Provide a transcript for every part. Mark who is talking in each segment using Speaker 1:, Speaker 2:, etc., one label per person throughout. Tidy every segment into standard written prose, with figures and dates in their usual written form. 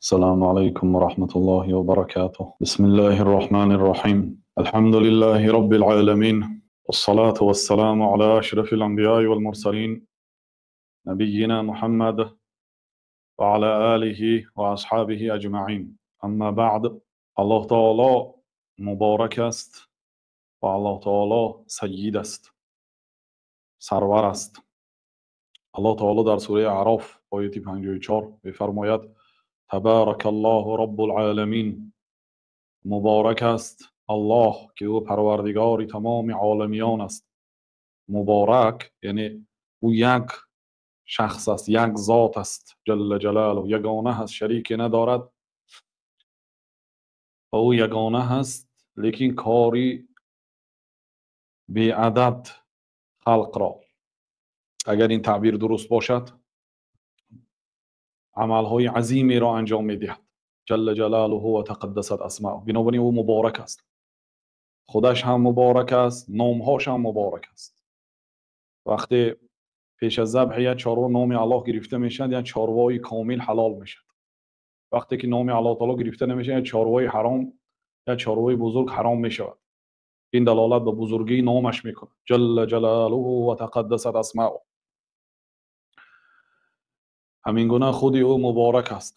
Speaker 1: Ассалому алайкум ва раҳматуллоҳи ва баракатуҳ. Бисмиллоҳир Роҳманир Роҳим. Алҳамду лиллоҳи роббил оламин. Вассалоту вассаламу ало ашрафил анбиёи вал мурсалин. Набиййино Муҳаммад ва ало олиҳи ва асҳобиҳи аҷмаин. Аммо баъд, Аллоҳ таоло муборак аст ва Аллоҳ таоло саййид аст, сарвар аст. Аллоҳ таоло дар сураи Аъроф ояти 54 мефармояд: Табаракаллоҳу роббул оламин. Муборак аст Аллоҳ, ки ӯ парвардигори тамоми оламиён аст. Муборак яъне ӯ як шахс аст, як зот аст, ҷалла ҷалолуҳу, ягона аст, шарике надорад ва ӯ ягона аст, лекин кори беадад халқро, агар ин таъбир дуруст бошад, амалҳои азимеро анҷом медиҳад. Ҷалла ҷалолуҳу ва тақаддасат асмоуҳ. Бинобар ин ӯ муборак аст. Худаш ҳам муборак аст, номҳош ҳам муборак аст. Вақте пеш аз забҳ як чорво номи Аллоҳ гирифта мешавад, як чорвои комил ҳалол мешавад. Вақте ки номи Аллоҳ таоло гирифта намешавад, як чорвои ҳаром, як чорвои бузург ҳаром мешавад. Ин далолат ба бузургии номаш мекунад. Ҷалла ҷалолуҳу ва тақаддасат асмоуҳ. Ҳамин гуна худи ӯ муборак аст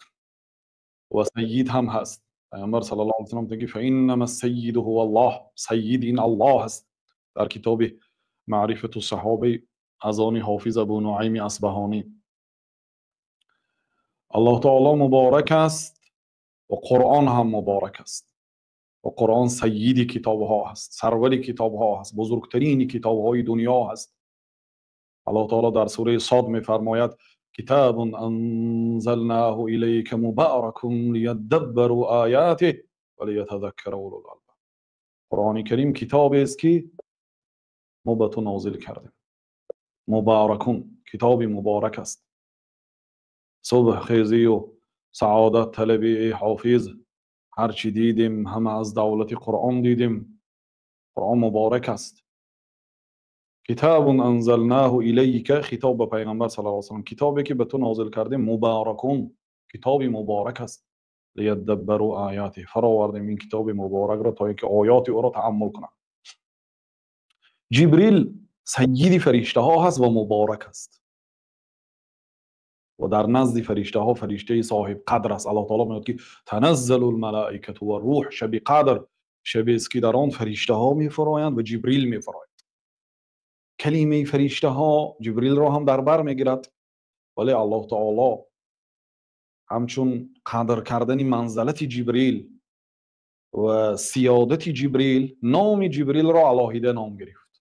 Speaker 1: ва саййид ҳам ҳаст. Пайғамбар саллаллоҳу алайҳи васаллам мегӯяд: фаиннама саййиду ҳуваллоҳ. Саййид ин Аллоҳ аст. Дар китоби Маърифату саҳоба аз они Ҳофиз Абу Нуайми Асбаҳонӣ. Аллоҳ таоло муборак аст ва Қуръон ҳам муборак аст. Ва Қуръон саййиди китобҳо аст, сарвари китобҳо аст, бузургтарини китобҳои дунё аст. Аллоҳ таоло дар сураи Сод мефармояд: китобун анзалнаху илайка муборакун лияддаббару оятиҳи ва лиятазаккара улул албоб. Қуръони Карим китобест, ки мо ба ту нозил кардем. Муборакун, китоби муборак аст. Субҳхезию саодат талаби, эй ҳофиз, ҳарчи дидем ҳама аз давлати Қуръон дидем. Қуръон муборак аст. Китобун анзалнаху илайка, хитоб ба Пайғамбар саллаллоҳу алайҳи васаллам, китобе ки ба ту нозил кардем, муборакун, китоби муборак аст. Лияддаббару оятиҳи, фаровардем ин китоби муборакро то инки оёти ӯро тааммул кунанд. Ҷибрил саййиди фариштаҳо ҳаст ва муборак аст ва дар назди фариштаҳо фариштаи соҳиб қадр аст. Аллоҳ таоло мегӯяд, ки таназзалул малоикату ва рӯҳ, шаби қадр шабест, ки дар он фариштаҳо мефароянд ва Ҷибрил мефарояд. Калимаи фариштаҳо Ҷибрилро ҳам дар бар мегирад, вале Аллоҳ таоло ҳамчун қадр кардани манзалати Ҷибрил ва сиёдати Ҷибрил номи Ҷибрилро алоҳида ном гирифт.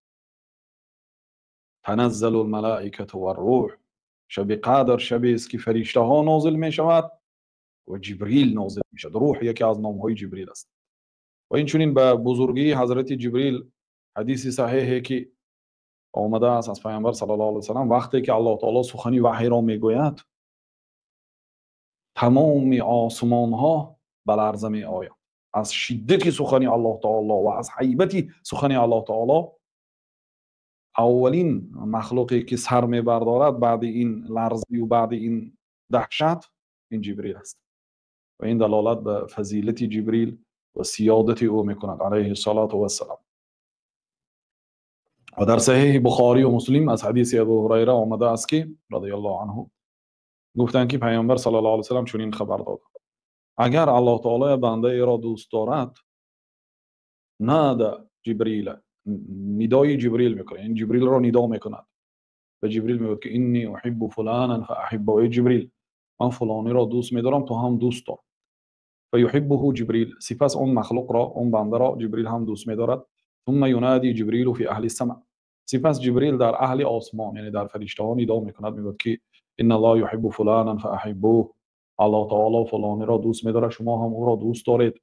Speaker 1: Таназзалул малоикату ва рӯҳ, шаби қадр шабест, ки фариштаҳо нозил мешавад ва Ҷибрил нозил мешавад. Рӯҳ яке аз номҳои Ҷибрил аст. Ва инчунин ба бузургии ҳазрати Ҷибрил ҳадиси саҳеҳе, ки омадааст аз Пайғамбар саллаллоҳу алайҳи васаллам, вақте ки Аллоҳ таоло сухани ваҳйро мегӯяд, тамоми осмонҳо ба ларза меоянд аз шиддати сухани Аллоҳ таоло ва аз ҳайбати сухани Аллоҳ таоло. Аввалин махлуқе ки сар мебардорад баъди ин ларзию баъди ин даҳшат, ин Ҷибрил аст. Ва ин далолат ба фазилати Ҷибрил ва сиёдати ӯ мекунад алайҳи салоту вассалам. Ва дар саҳеҳи Бухорӣ ва Муслим аз ҳадиси Абу Ҳурайра омадааст, ки радиаллоҳу анҳу гуфтанд, ки Пайғамбар саллаллоҳу алайҳи васаллам чунин хабар дод: агар Аллоҳ таоло бандаеро дӯст дорад, нада Ҷибрила, нидои Ҷибрил мекунад, яъне Ҷибрилро нидо мекунад ва Ҷибрил мегӯяд, ки инни уҳиббу фуланан фаахиббу, эй Ҷибрил, ман фулониро дӯст медорам, ту ҳам дӯст дор. Фаюҳиббуҳу Ҷибрил, сипас он махлуқро, он бандаро Ҷибрил ҳам дӯст медорад. Сумма юнади Ҷибрилу фи аҳли сама, сипас Ҷибрил дар аҳли осмон, яъне дар фариштаҳо нидо мекунад, мегӯяд, ки инналлоҳа юҳиббу фуланан фаахиббуҳ, Аллоҳ таоло фулониро дӯст медорад, шумо ҳам ӯро дӯст доред.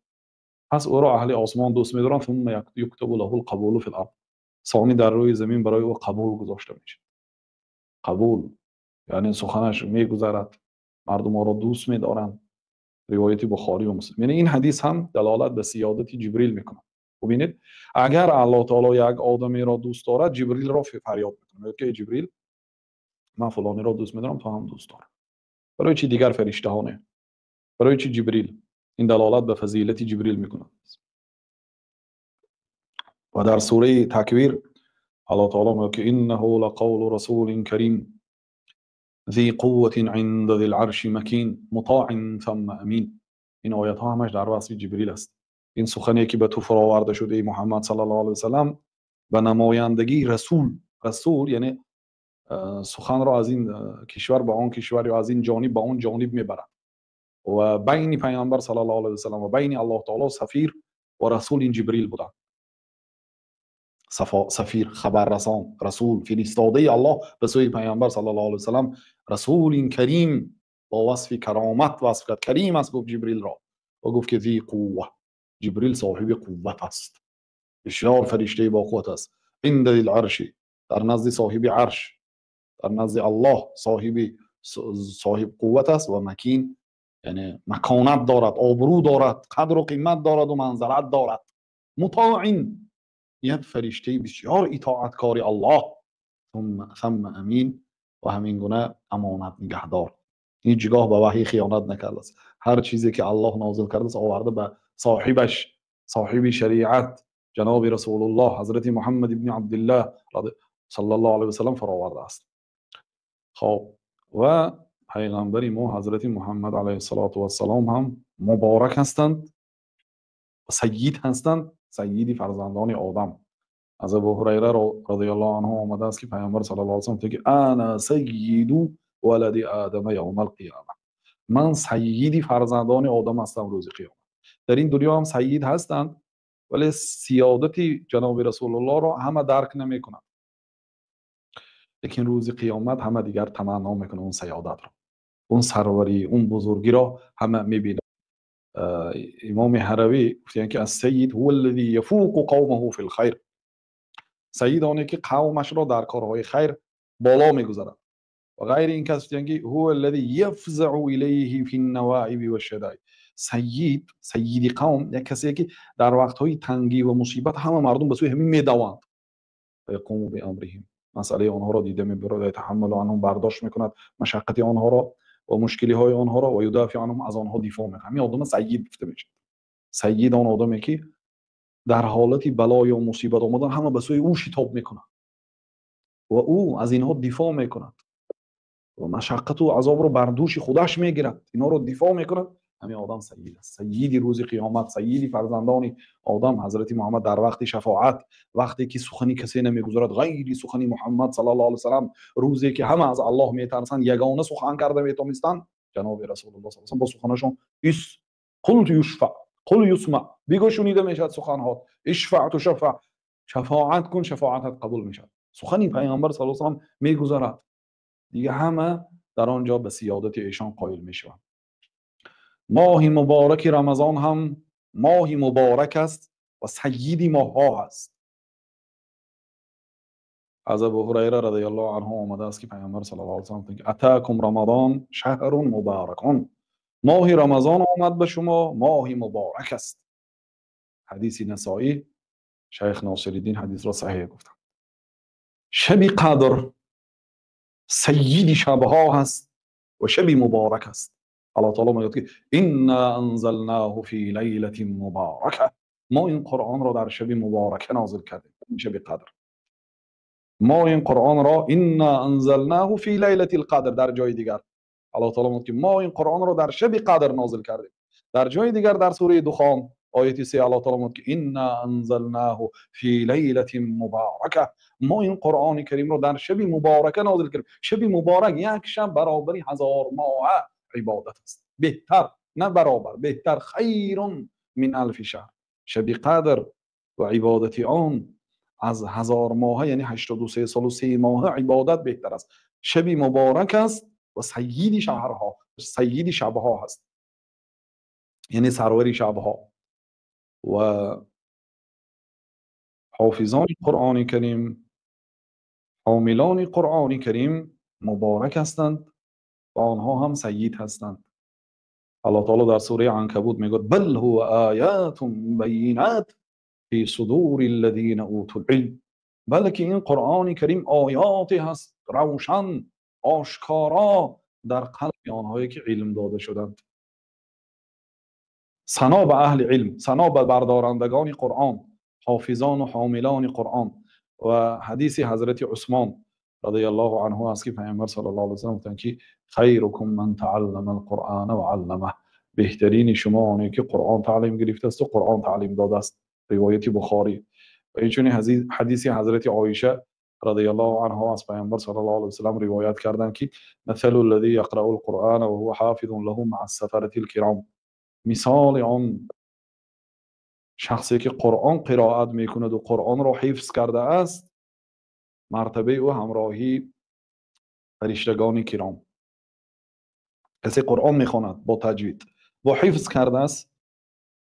Speaker 1: Пас ӯро аҳли осмон дӯст медоранд. Сумма юктабу лаҳул қабулу фил ард, сони дар рӯи замин барои ӯ қабул гузошта мешавад. Қабул яъне суханаш мегузарад, мардум ӯро дӯст медоранд. Ривояти Бухорӣ ва Муслим. Яъне ин ҳадис ҳам далолат ба сиёдати Ҷибрил мекунад. Бубинед, агар Аллоҳ таоло як одамеро дӯст дорад, Ҷибрилро фарёд мекунад, мегӯяд, ки эй Ҷибрил, ман фулониро дӯст медорам, ту ҳам дӯст дор. Барои чи дигар фариштаҳо не? Барои чӣ Ҷибрил? Ин далолат ба фазилати Ҷибрил мекунад. Ва дар сураи Таквир Аллоҳ таъоло мегӯяд, ки иннаҳу лақавлу расулин карим зи қувватин инда зил арши макин мутоъин сумма амин. Ин оятҳо ҳамаш дар васфи Ҷибрил аст. Ин сухане ки ба ту фароварда шуд, эй Муҳаммад саллаллоҳу алайҳи васаллам, ба намояндагии расул, расул яъне суханро аз ин кишвар ба он кишвар ё аз ин ҷониб ба он ҷониб мебарад. Ва байни Паёмбар саллаллоҳу алайҳи васаллам ва байни Аллоҳ таъоло сафир ва расул ин Ҷибрил буданд. Сафир, хабаррасон, расул, фиристодаи Аллоҳ ба сӯи Паёмбар саллаллоҳу алайҳи васаллам, расулин карим бо васфи каромат васф кард. Карим аст гуфт Ҷибрилро ва гуфт ки зи қувва. Ҷибрил соҳиби қувват аст, бисёр фариштаи бо қувват аст. Инда зил арши, дар назди соҳиби арш, дар назди Аллоҳ соҳиб қувват аст ва макин, яъне маконат дорад, обрӯ дорад, қадру қимат дорад ва манзалат дорад. Мутоъин, як фариштаи бисёр итоаткори Аллоҳ. Сумма амин, ва ҳамин гуна амонат нигаҳдор, ҳеҷгоҳ ба ваҳй хиёнат накардааст. Ҳар чизе ки Аллоҳ нозил кардааст оварда ба соҳибаш, соҳиби шариат, ҷаноби Расулуллоҳ ҳазрати Муҳаммад ибни Абдуллоҳ саллаллоҳу алайҳи васаллам фаровардааст. Хоб, ва пайғамбари мо ҳазрати Муҳаммад алайҳиссалоту вассалом ҳам муборак ҳастанд, саййид ҳастанд, саййиди фарзандони Одам. Аз Абу Ҳурайра розияллоҳу анҳу омадааст, ки Пайғамбар саллаллоҳу алайҳи васаллам гуфт, ки ана саййиду валади Одама явмал қиёма. Ман саййиди фарзандони Одам ҳастам рӯзи қиёмат. Дар ин дунё ҳам саййид ҳастанд, вале сиёдати ҷаноби Расулуллоҳро ҳама дарк намекунанд. Лекин рӯзи қиёмат ҳама дигар таманно мекунанд он саёдатро, он сарварӣ, он бузургиро ҳама мебинанд. Имоми Ҳаравӣ гуфтанд, ки ас-саййид ҳува аллазӣ яфуқу қавмаҳу фил хайр. Саййид оне ки қавмашро дар корҳои хайр боло мегузарад. Ва ғайри ин кас гуфтанд, ки ҳува аллазӣ яфзаъу илайҳи фин-наваиби ваш-шадаид. Саййид, саййиди қавм як касе ки дар вақтҳои тангӣ ва мусибат ҳама мардум ба сӯи ҳамин медаванд. Ва яқуму биамриҳим, масъалаи онҳоро дида мебарад ва ятаҳаммалу анҳум, бардошт мекунад машаққати онҳоро ва мушкилиҳои онҳоро, ва юдафиъу анҳум, аз онҳо дифоъ мекунад. Ҳамин одама саййид гуфта мешавад. Саййид он одаме ки дар ҳолати бало ё мусибат омадан ҳама ба сӯи ӯ шитоб мекунад ва ӯ аз инҳо дифоъ мекунад ва машаққату азобро бар дӯши худаш мегирад, инҳоро дифоъ мекунад. Ҳамин одам саййид аст, саййиди рӯзи қиёмат, саййиди фарзандони Одам. Ҳазрати Муҳаммад дар вақти шафоат, вақте ки сухани касе намегузарад ғайри сухани Муҳаммад саллаллоҳу алайҳи васаллам, рӯзе ки ҳама аз Аллоҳ метарсанд, ягона сухан карда метавонистанд, ҷаноби Расулуллоҳ саллаллоҳу алайҳи васаллам бо суханашон ис қулту юшфа қул юсма, бигӯ шунида мешавад суханҳо, ишфа тушаффа, шафоат кун, шафоатат қабул мешавад. Сухани Пайғамбар саллаллоҳу алайҳи васаллам мегузарад, дига ҳама дар он ҷо ба сиёдати эшон қоил мешаванд. Моҳи мубораки Рамазон ҳам моҳи муборак аст ва саййиди моҳҳо аст. Аз Абу Ҳурайра розияллоҳу анҳу омадааст, ки Пайғамбар саллаллоҳу алайҳи васаллам гуфтанд, ки атакум Рамазон шаҳрун муборакун, моҳи Рамазон омад ба шумо, моҳи муборак аст. Ҳадиси Насоӣ, Шайх Носириддин ҳадисро саҳеҳ гуфтанд. Шаби Қадр саййиди шабҳо ҳаст ва шаби муборак аст. Аллоҳ таъоло мегӯяд, ки инна анзалнаҳу фи лайлатин муборака, мо ин Қуръонро дар шаби муборака нозил кардем, шаби Қадр. Мо ин Қуръонро инна анзалнаҳу фи лайлатил қадр, дар ҷои дигар Аллоҳ таъоло мегӯяд, ки мо ин Қуръонро дар шаби Қадр нозил кардем. Дар ҷои дигар дар сураи Духон ояти 3 Аллоҳ таъоло мегӯяд, ки инна анзалнаҳу фи лайлатин муборака, мо ин Қуръони Каримро дар шаби муборака нозил кардем. Шаби муборак як шаб баробари 1000 моҳ ибодат аст. Беҳтар, на баробар, беҳтар, хайрун мин алфи шаҳр. Шаби Қадр ва ибодати он аз 1000 моҳ, яъне 83 солу 3 моҳ ибодат беҳтар аст. Шаби муборак аст ва саййиди шаҳрҳо, саййиди шабҳо ҳаст, яъне сарвари шабҳо. Ва ҳофизони Қуръони Карим, ҳомилони Қуръони Карим муборак ҳастанд ва онҳо ҳам саййид ҳастанд. Аллоҳ таъоло дар сураи Анкабут мегӯяд: бал ҳува оятун байинат фи судури аллазина утул илм, балки ин Қуръони Карим оёте ҳаст равшан, ошкоро дар қалби онҳое ки илм дода шуданд. Сано ба аҳли илм, сано ба бардорандагони Қуръон, ҳофизон ва ҳомилони Қуръон. Ва ҳадиси ҳазрати Усмон радиаллоҳу анҳу аст, ки Пайғамбар саллаллоҳу алайҳи васаллам гуфтанд, ки хайрукум ман тааллама ал-Қуръона ва алламаҳ, беҳтарини шумо оне ки Қуръон таълим гирифтааст ва Қуръон таълим додааст. Ривояти Бухорӣ. Ва инчунин ҳадиси ҳазрати Оиша радиаллоҳу анҳу аз Пайғамбар саллаллоҳу алайҳи васаллам ривоят карданд, ки масалу аллази яқрау ал-Қуръона ва ҳува ҳофизун лаҳу маъа ас-сафарати ал-киром, мисоли он шахсе ки Қуръон қироат мекунад ва Қуръонро ҳифз кардааст, мартабаи ӯ ҳамроҳи фариштагони киром. Касе Қуръон мехонад бо таҷвид, бо ҳифз кардааст,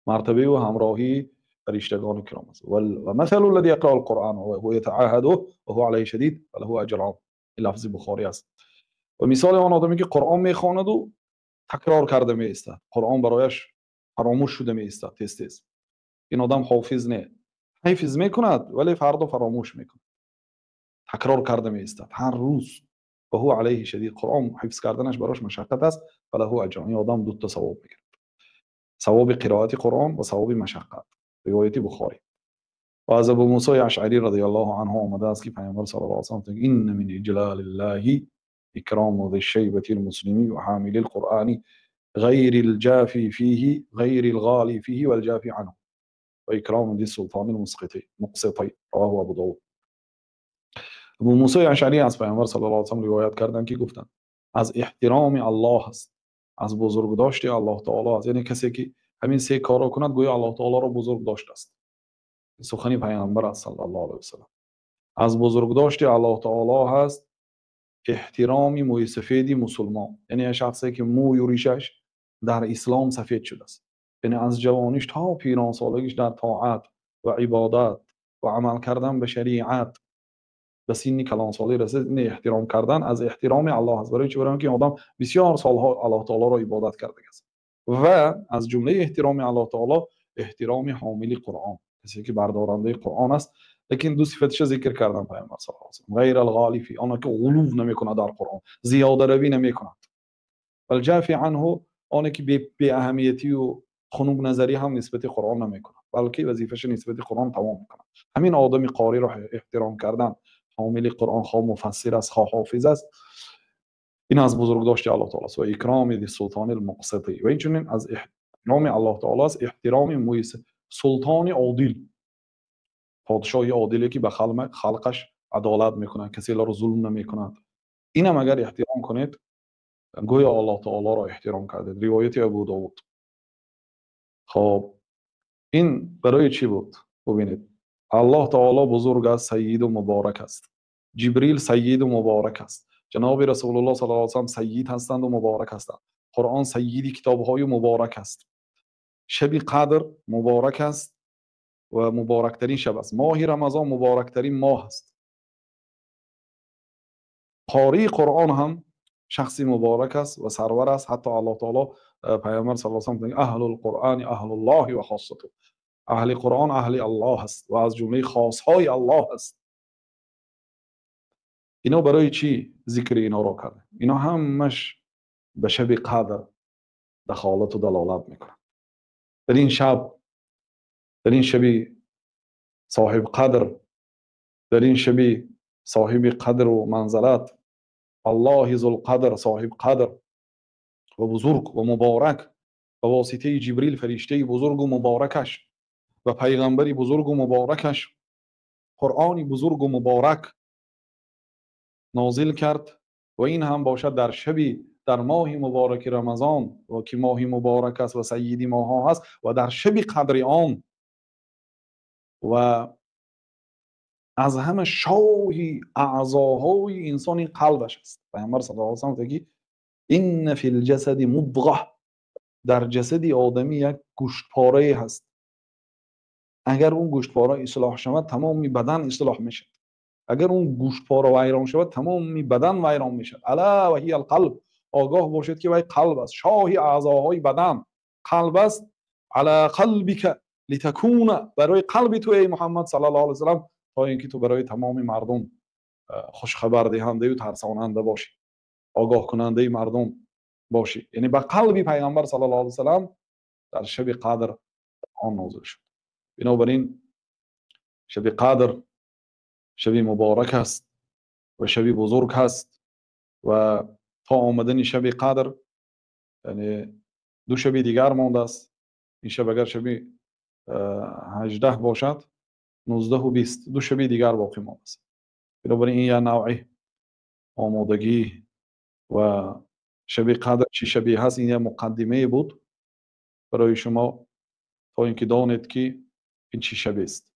Speaker 1: мартабаи ӯ ҳамроҳи фариштагони киром аст. Ва масалу аллази яқрау ал-Қуръона ва ҳува ятаъаҳадуҳу ва ҳува алайҳи шадид ва лаҳу аҷрон. Ин лафзи Бухорӣ аст. Ва мисоли он одаме ки Қуръон мехонаду такрор карда меистад, Қуръон барояш фаромӯш шуда меистад тез-тез. Ин одам ҳофиз не, ҳифз мекунад, вале фардо фаромӯш мекунад, такрор карда меистад ҳар рӯз. Ва ҳува алайҳи шадид, Қуръон ҳифз карданаш барош машаққат аст, ва лаҳу аҷрон, ин одам дута савоб мегирад: савоби қироати Қуръон ва савоби машаққат. Ривояти Бухорӣ. Ва аз Абу Мусои Ашъарӣ радиаллоҳу анҳу омадааст, ки Пайғамбар саллаллоҳу алайҳи васаллам гуфтанд: инна мин иҷлалиллаҳи икрому зишшайбати лмуслими ва ҳомили лқуръани ғайри лҷафи фиҳи ғайри лғоли фиҳи валҷафи анҳу ва икрому зи султони лмуқсити. Равоҳу Абу Довуд. Абу Мусои Ашъарӣ аз Пайғамбар саллаллоҳу алайҳи васаллам ривоят карданд, ки гуфтанд: аз эҳтироми Аллоҳ аст, аз бузургдошти Аллоҳ таоло аст, яъне касе ки ҳамин се корро кунад, гӯё Аллоҳ таолоро бузург доштааст. Сухани Пайғамбар аст саллаллоҳу алайҳи васаллам. Аз бузургдошти Аллоҳ таоло ҳаст эҳтироми мӯйсафеди мусулмон, яъне як шахсе ки мӯю ришаш дар ислом сафед шудааст, яъне аз ҷавониш то пиронсолагиш дар тоат ва ибодат ва амал кардан ба шариат ба синни калонсолӣ расид, ин эҳтиром кардан аз эҳтироми Аллоҳ аст. Барои чӣ? Барои он ки ин одам бисёр солҳо Аллоҳ таолоро ибодат кардагааст. Ва аз ҷумлаи эҳтироми Аллоҳ таоло эҳтироми ҳомили Қуръон, касе ки бардорандаи Қуръон аст. Лекин ду сифатиша зикр кардам Пайғамбар саллаллоҳу алайҳи васаллам: ғайр алғолифи, оне ки ғулув намекунад дар Қуръон, зиёдаравӣ намекунад, валҷафи анҳу, оне ки беаҳамиятию хунукназарӣ ҳам нисбати Қуръон намекунад, балки вазифаша нисбати Қуръон тамом мекунад. Ҳамин одами қориро эҳтиром кардан, ҳомили Қуръон, хоҳ муфассир аст, хоҳ ҳофиз аст, ин аз бузургдошти Аллоҳ таоло аст. Ва икроми зи султони лмуқсити, ва инчунин аз эҳтироми Аллоҳ таоло аст эҳтироми султони одил, подшоҳи одиле ки ба халқаш адолат мекунад, касеро зулм намекунад. Инам агар эҳтиром кунед, гӯё Аллоҳ таолоро эҳтиром кардед. Ривояти Абу Довуд. Хоб, ин барои чӣ буд? Бубинед, Аллоҳ таоло бузург аст, сайиду муборак аст. Ҷибрил сайиду муборак аст. Ҷаноби Расулуллоҳ саллаллоҳу алайҳи васаллам сайид ҳастанд ва муборак ҳастанд. Қуръон сайиди китобҳои муборак аст. Шаби қадр муборак аст ва муборактарин шаб аст. Моҳи Рамазон муборактарин моҳ аст. Қории Қуръон ҳам шахси муборак аст ва сарвар аст. Ҳатто Аллоҳ таоло Пайғамбар саллаллоҳу алайҳи васаллам мегӯяд: аҳлул қуръони аҳлуллоҳи ва хоссатуҳ. Аҳли Қуръон аҳли Аллоҳ аст ва аз ҷумлаи хосҳои Аллоҳ аст. Ино барои чӣ зикри иноро кардем? Ино ҳамаш ба шаби қадр дахолату далолат мекунанд. Дар ин шаб, дар ин шаби соҳиб қадр, дар ин шаби соҳиби қадру манзалат, Аллоҳи зулқадр, соҳиб қадр ва бузург ва муборак, ба воситаи Ҷибрил фариштаи бузургу муборакаш ва пайғамбари бузургу муборакаш Қуръони бузургу муборак нозил кард. Ва ин ҳам бошад дар шаби, дар моҳи мубораки Рамазон, ва ки моҳи муборак аст ва сайиди моҳҳо ҳаст, ва дар шаби қадри он ва аз ҳама шоҳи аъзоҳои инсон ин қалбаш аст. Пайғамбар саллаллоҳу алайҳи васаллам гуфта ки инна фил ҷасади мудға, дар ҷасади одамӣ як гӯштпорае ҳаст. Агар он гӯштпора ислоҳ шавад, тамоми бадан ислоҳ мешавад. Агар он гӯштпора вайрон шавад, тамоми бадан вайрон мешавад. Ала ва ҳия алқалб, огоҳ бошед ки вай қалб аст, шоҳи аъзоҳои бадан қалб аст. Ала қалбика литакуна, барои қалби ту эй Муҳаммад саллаллоҳу алайҳи васаллам, то ин ки ту барои тамоми мардум хушхабардиҳандаю тарсонанда бошӣ, огоҳкунандаи мардум бошӣ. Яъне ба қалби Пайғамбар саллаллоҳу алайҳи васаллам Дар шаби Қадр он нозил шуд. Бинобар ин шаби Қадр шаби муборак аст ва шаби бузург ҳаст ва то омадани шаби Қадр, яъне 2 шаби дигар мондааст. Ин шаб агар шаби 18 бошад, 19 ва 20, 2 шаби дигар боқӣ мондааст. Бинобар ин як навъи омодагӣ ва шаби Қадр чӣ шабе ҳаст, ин як муқаддимае буд барои шумо то инки донед ки ин чӣ шабест.